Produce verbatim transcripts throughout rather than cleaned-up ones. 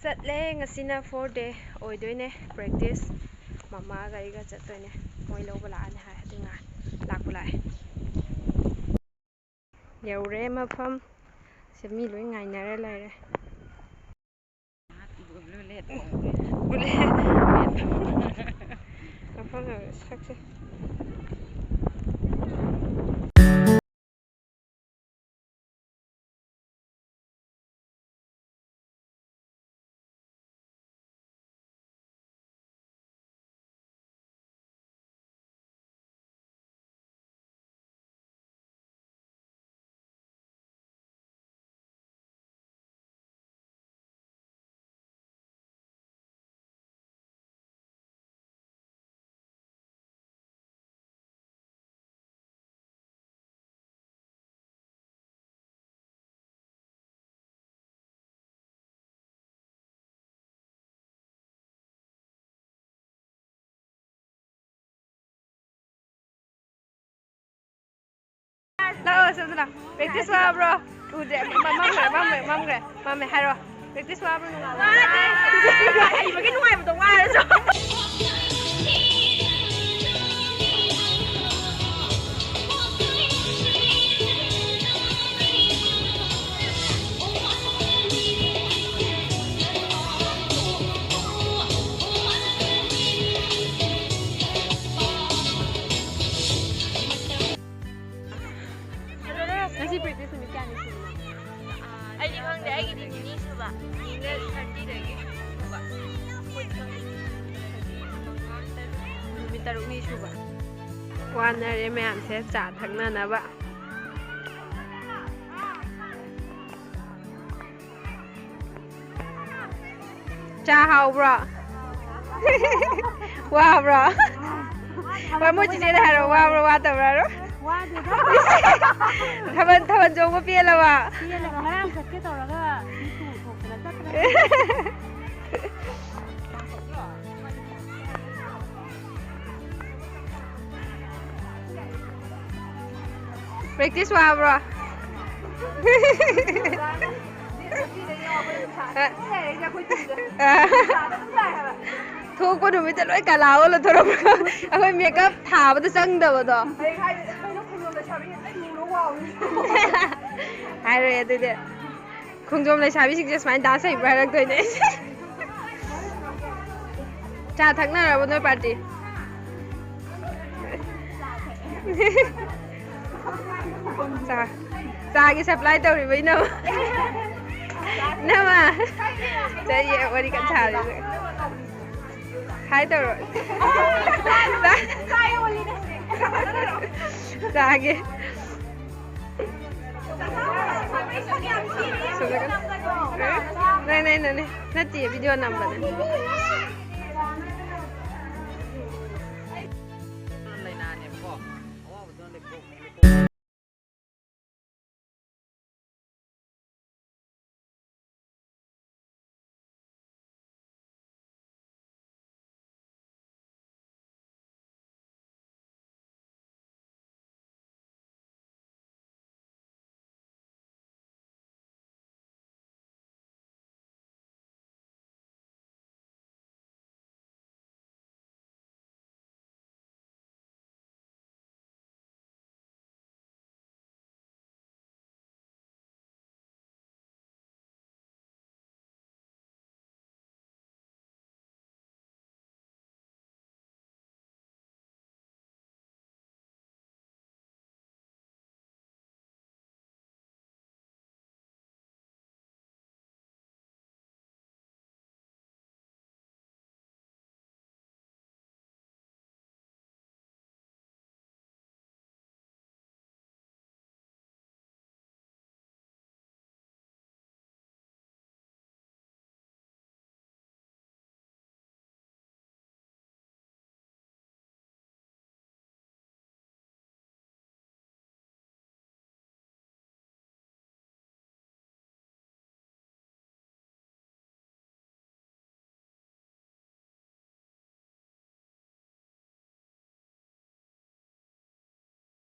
ꯆꯠꯂꯦ꯫ ꯉꯁꯤꯅ fourth day ꯑꯣꯏꯗꯣꯏꯅꯦ practice꯫ ꯃꯃꯥꯒ ꯑꯩꯒ ꯆꯠꯇꯣꯏꯅꯦ꯫ ꯃꯣꯏ ꯂꯧꯕ ꯂꯥꯛꯑꯅꯤ ꯍꯥꯏ꯫ ꯑꯗꯨ ꯉꯥꯏ ꯂꯥꯛꯄ ꯂꯥꯛꯑꯦ꯫ ꯌꯧꯔꯦ ꯃꯐꯝ꯫ ꯁꯤ ꯃꯤ ꯂꯣꯏ ꯉꯥꯏꯅꯔ ꯂꯩꯔꯦ꯫ ꯃꯐꯝ ꯌꯧꯔꯦ꯫ ꯁꯛꯁꯦ꯫ ꯂꯥꯛꯑꯣ ꯁꯣꯝꯗ ꯂꯥꯛꯑꯣ꯫ Practice ꯋꯥꯕ꯭ꯔꯣ? ꯎꯗꯦ꯫ ꯃ-, ꯃꯝꯈ꯭ꯔꯦ, ꯃꯝꯈ꯭ꯔꯦ, ꯃꯝꯈ꯭ꯔꯦ꯫ ꯃꯝꯃꯦ ꯍꯥꯏꯔꯣ꯫ Practice ꯋꯥꯕ꯭ꯔꯣ, ꯅꯨꯡꯉꯥꯏꯕ꯭ꯔꯣ? ꯋꯥꯗꯦ꯫ ꯍꯩꯕꯒꯤ ꯅꯨꯡꯉꯥꯏꯕꯗꯣ ꯋꯥꯔꯁꯨ꯫ ꯉꯁꯤ practice ꯅꯨꯃꯤꯠ ꯀꯌꯥꯅꯤ ꯁꯨꯕꯅꯣ? ꯑꯩꯗꯤ ꯈꯪꯗꯦ, ꯑꯩꯒꯤꯗꯤ ꯅꯤꯅꯤ ꯁꯨꯕ꯫ ꯅꯤꯅꯤ ꯊꯥꯔꯇꯤꯗꯒꯤ ꯁꯨꯕ꯫ ꯅꯨꯃꯤꯠ ꯇꯔꯨꯛꯅꯤ ꯁꯨꯕ꯫ ꯋꯥꯅꯔꯦ ꯃꯌꯥꯝꯁꯦ ꯆꯥ ꯊꯛꯅꯅꯕ꯫ ꯆꯥ ꯍꯥꯎꯕ꯭ꯔꯣ? ꯋꯥꯕ꯭ꯔꯣ? ꯍꯣꯏ, ꯃꯣꯏ ꯆꯤꯆꯦꯗ ꯍꯥꯏꯔꯣ, ꯋꯥꯕ꯭ꯔꯣ ꯋꯥꯗꯕ꯭ꯔꯥ ꯍꯥꯏꯔꯣ? ꯋꯥꯗꯦꯗ꯫ ꯊꯥꯕꯜ, ꯊꯥꯕꯜ ꯆꯣꯡꯕ ꯄꯦꯜꯂꯕ? ꯄꯦꯜꯂꯦꯕ, ꯉꯔꯥꯡ ꯆꯠꯀꯦ ꯇꯧꯔꯒ ꯃꯤ ꯇꯨ ꯊꯣꯛꯇꯅ ꯆꯠꯇ꯭ꯔꯦ꯫ Practice ꯋꯥꯕ꯭ꯔꯣ? ꯊꯣꯛꯄ ꯅꯨꯃꯤꯠꯇ ꯂꯣꯏ ꯀꯂꯥ ꯑꯣꯜꯂ ꯊꯣꯔꯛꯄ꯭ꯔꯣ? ꯑꯩꯈꯣꯏ ꯃꯦꯀꯞ ꯊꯥꯕꯗ ꯆꯪꯗꯕꯗꯣ꯫ ꯍꯥꯏꯔꯣꯏ ꯑꯗꯨꯗꯤ꯫ ꯈꯣꯡꯖꯣꯝ ꯂꯩꯁꯥꯕꯤꯁꯤꯡꯁꯦ ꯁꯨꯃꯥꯏꯅ ꯗꯥꯟꯁ ꯍꯩꯕ꯭ꯔꯥ ꯍꯥꯏꯔꯛꯇꯣꯏꯅꯦ꯫ ꯆꯥ ꯊꯛꯅꯔꯕꯣ ꯅꯣꯏ ꯄꯥꯔꯇꯤ? ꯆꯥ, ꯆꯥꯒꯤ ꯁꯄ꯭ꯂꯥꯏ ꯇꯧꯔꯤꯕ ꯏꯅꯝꯃ꯫ ꯏꯅꯝꯃ꯫ ꯆꯩꯌꯦ ꯋꯥꯔꯤ ꯀꯟꯅ ꯁꯥꯔꯤ꯫ ꯍꯥꯏ ꯇꯧꯔꯣ꯫ ꯆꯥꯒꯦ꯫ ꯅꯦ, ꯅꯦ, ꯅꯦ, ꯅꯦ꯫ ꯅꯠꯇꯤꯌꯦ, ꯚꯤꯗꯤꯑꯣ ꯅꯝꯕꯅꯦ꯫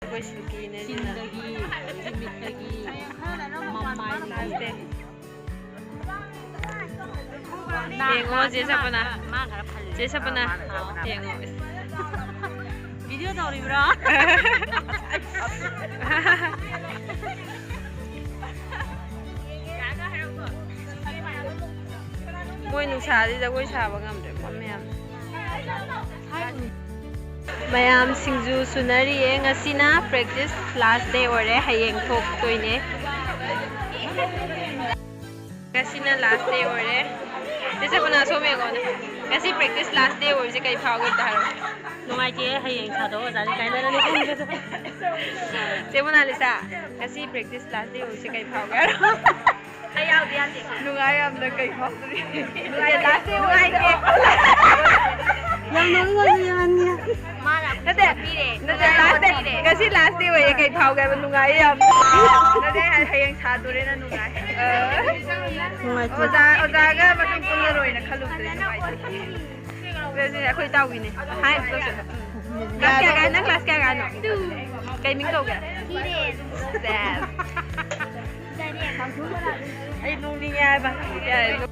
ꯑꯩꯈꯣꯏ ꯁꯤꯜꯀꯤꯅꯦ ꯑꯗꯨꯅ꯫ ꯆꯤꯟꯗꯒꯤ, ꯃꯤꯠꯇꯒꯤ꯫ ꯌꯦꯡꯉꯣ, ꯆꯦ ꯁꯄꯅ꯫ ꯃꯥ ꯈꯔ ꯐꯜꯂꯦ꯫ ꯆꯦ ꯁꯄꯅ꯫ ꯑꯥ, ꯃꯥ ꯈꯔ ꯌꯦꯡꯉꯣ꯫ ꯚꯤꯗꯤꯑꯣ ꯇꯧꯔꯤꯕ꯭ꯔꯣ? ꯃꯣꯏ ꯅꯨꯡꯁꯥꯁꯤꯗ ꯑꯩꯈꯣꯏ ꯁꯥꯕ ꯉꯝꯗ꯭ꯔꯦ, ꯃꯝꯃꯦ ꯌꯥꯝꯅ꯫ ꯃꯌꯥꯝ ꯁꯤꯡꯖꯨ ꯁꯨꯅꯔꯤꯌꯦ꯫ ꯉꯁꯤꯅ practice last day ꯑꯣꯏꯔꯦ, ꯍꯌꯦꯡ ꯊꯣꯛꯇꯣꯏꯅꯦ꯫ ꯉꯁꯤꯅ last day ꯑꯣꯏꯔꯦ꯫ ꯆꯦ ꯁꯄꯅ, ꯁꯣꯝ ꯌꯦꯡꯉꯣꯅꯦ꯫ ꯉꯁꯤ practice last day ꯑꯣꯏꯕꯁꯦ ꯀꯩ ꯐꯥꯎꯒꯦ ꯑꯝꯇ ꯍꯥꯏꯔꯣ꯫ ꯅꯨꯡꯉꯥꯏꯇꯦ, ꯍꯌꯦꯡ ꯊꯥꯗꯣꯛꯑꯣ, ꯑꯣꯖꯥꯅ ꯀꯥꯏꯅꯔꯅꯤ ꯈꯟꯕꯗ꯫ ꯆꯦ ꯃꯣꯅꯥꯂꯤꯁꯥ, ꯉꯁꯤ practice last day ꯑꯣꯏꯕꯁꯦ ꯀꯩ ꯐꯥꯎꯒꯦ ꯍꯥꯏꯔꯣ꯫ ꯑꯩ ꯌꯥꯎꯗꯤ ꯌꯥꯗꯦ꯫ ꯅꯨꯡꯉꯥꯏ ꯌꯥꯝꯅ, ꯀꯩ ꯐꯥꯎꯗ꯭ꯔꯤ? ꯅꯨꯡꯉꯥꯏ, last day ꯑꯣꯏꯕꯁꯦ꯫ ꯌꯥꯝ ꯅꯣꯛꯅꯤꯡꯉꯦ ꯌꯥꯅꯤꯡꯉꯦ꯫ ꯃꯥꯅ ꯅꯠꯇꯦ, ꯄꯤꯔꯦ꯫ ꯅꯠꯇꯦ, last day꯫ ꯉꯁꯤ last day ꯑꯣꯏꯌꯦ, ꯀꯩ ꯐꯥꯎꯒꯦ ꯍꯥꯏꯕ? ꯅꯨꯡꯉꯥꯏꯌꯦ ꯌꯥꯝ꯫ ꯅꯠꯇꯦ, ꯍꯌꯦꯡ ꯁꯥꯗꯣꯔꯦꯅ ꯅꯨꯡꯉꯥꯏ꯫ ꯅꯨꯡꯉꯥꯏꯇꯦ꯫ ꯑꯣꯖꯥ, ꯑꯣꯖꯥꯒ ꯃꯇꯨꯡ ꯄꯨꯜꯂꯔꯣꯏꯅ ꯈꯜꯂꯨꯕꯗꯗꯤ ꯅꯨꯡꯉꯥꯏꯇꯦ꯫ ꯑꯗꯨꯗꯤ ꯑꯩꯈꯣꯏ ꯏꯇꯥꯎꯒꯤꯅꯦ꯫ ꯍꯥꯏ ꯑꯝꯇ ꯇꯧꯁꯦ꯫ Class ꯀꯌꯥ ꯀꯥꯏ-, ꯅꯪ class ꯀꯌꯥ ꯀꯥꯏꯅꯣ? Two꯫ ꯀꯩ ꯃꯤꯡ ꯀꯧꯒꯦ? ꯍꯤꯔꯦꯟ꯫ ꯁꯦꯁ꯫ ꯗꯥꯏꯔꯦꯛ꯫ ꯑꯩ ꯅꯣꯛꯅꯤꯡꯉꯦ ꯍꯥꯏꯕ꯫ ꯌꯥꯔꯦ꯫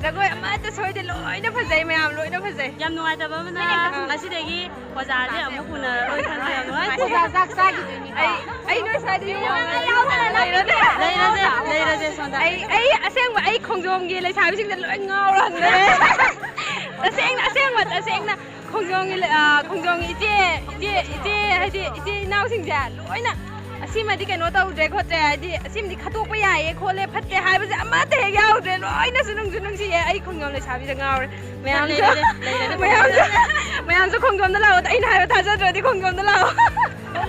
ꯖꯒꯣꯏ ꯑꯃꯠꯇ ꯁꯣꯏꯗꯦ, ꯂꯣꯏꯅ ꯐꯖꯩ, ꯃꯌꯥꯝ ꯂꯣꯏꯅ ꯐꯖꯩ꯫ ꯌꯥꯝ ꯅꯨꯡꯉꯥꯏꯇꯕ ꯑꯃꯅ ꯉꯁꯤꯗꯒꯤ ꯑꯣꯖꯥꯁꯦ ꯑꯃꯨꯛ ꯎꯅꯔꯔꯣꯏ ꯈꯟꯕ ꯌꯥꯝ ꯅꯨꯡꯉꯥꯏꯇꯦ꯫ ꯑꯣꯖꯥ ꯆꯥꯛ ꯆꯥꯈꯤꯗꯣꯏꯅꯤꯀꯣ꯫ ꯑꯩ ꯑꯩ ꯅꯣꯏ ꯁ꯭ꯋꯥꯏꯗ ꯌꯨꯝ ꯍꯣꯡꯉꯒ ꯂꯩꯔꯅꯦ꯫ ꯂꯩꯔꯁꯦ, ꯂꯩꯔꯁꯦ ꯁꯣꯝꯗ꯫ ꯑꯩ ꯑꯩ ꯑꯁꯦꯡꯕ ꯑꯩ ꯈꯣꯡꯖꯣꯝꯒꯤ ꯂꯩꯁꯥꯕꯤꯁꯤꯡꯗ ꯂꯣꯏ ꯉꯥꯎꯔ ꯍꯪꯗꯣꯏꯅꯦ꯫ ꯇꯁꯦꯡꯅ ꯑꯁꯦꯡꯕ ꯇꯁꯦꯡꯅ ꯈꯣꯡꯖꯣꯝꯒꯤ ꯂꯩ- ꯑꯥ, ꯈꯣꯡꯖꯣꯝꯒꯤ ꯏꯆꯦ ꯏꯆꯦ ꯏꯆꯦ ꯍꯥꯏꯗꯤ ꯏꯆꯦ ꯏꯅꯥꯎꯁꯤꯡꯁꯦ ꯂꯣꯏꯅ ꯑꯁꯤꯃꯗꯤ ꯀꯩꯅꯣ ꯇꯧꯗ꯭ꯔꯦ ꯈꯣꯠꯇ꯭ꯔꯦ, ꯍꯥꯏꯗꯤ ꯑꯁꯤꯃꯗꯤ ꯈꯠꯇꯣꯛꯄ ꯌꯥꯏꯌꯦ ꯈꯣꯠꯂꯦ ꯐꯠꯇꯦ ꯍꯥꯏꯕꯁꯦ ꯑꯃꯠꯇ ꯍꯦꯛ ꯌꯥꯎꯗ꯭ꯔꯦ꯫ ꯂꯣꯏꯅꯁꯨ ꯅꯨꯡꯁꯨ ꯅꯨꯡꯁꯤꯌꯦ꯫ ꯑꯩ ꯈꯣꯡꯖꯣꯝ ꯂꯩꯁꯥꯕꯤꯗ ꯉꯥꯎꯔꯦ꯫ ꯃꯌꯥꯝꯁꯨ ꯂꯩꯔꯁꯦ, ꯂꯩꯔꯁꯦ, ꯃꯌꯥꯝꯁꯨ ꯃꯌꯥꯝꯁꯨ ꯈꯣꯡꯖꯣꯝꯗ ꯂꯥꯛꯑꯣ꯫ ꯑꯩꯅ ꯍꯥꯏꯕ ꯊꯥꯖꯗ꯭ꯔꯗꯤ ꯈꯣꯡꯖꯣꯝꯗ ꯂꯥꯛꯑꯣ꯫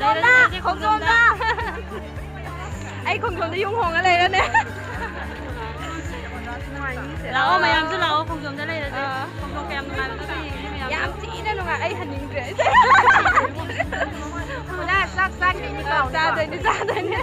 ꯂꯩꯔꯁꯦ, ꯂꯩꯔꯁꯦ, ꯈꯣꯡꯖꯣꯝꯗ꯫ ꯑꯩ ꯈꯣꯡꯖꯣꯝꯗ ꯌꯨꯝ ꯍꯣꯡꯉ ꯂꯩꯔꯅꯦ꯫ ꯂꯥꯛꯑꯣ, ꯃꯌꯥꯝꯁꯨ ꯂꯥꯛꯑꯣ, ꯈꯣꯡꯖꯣꯝꯗ ꯂꯩꯔꯁꯦ꯫ ꯑꯥ꯫ ꯈꯣꯡꯖꯣꯝ ꯀꯌꯥꯝ ꯅꯨꯡꯉꯥꯏꯕꯅꯣ ꯑꯗꯨ ꯌꯦꯡꯁꯦ ꯃꯌꯥꯝ꯫ ꯌꯥꯝ ꯊꯤꯅ ꯅꯨꯡꯉꯥꯏ꯫ ꯑꯩ ꯍꯟꯅꯤꯡꯗ꯭ꯔꯦ꯫ ꯄꯨꯔꯥ ꯆꯥꯛ ꯆꯥꯈꯤꯅꯤꯀꯣ꯫ ꯆꯥꯗꯣꯏꯅꯦ ꯆꯥꯗꯣꯏꯅꯦ꯫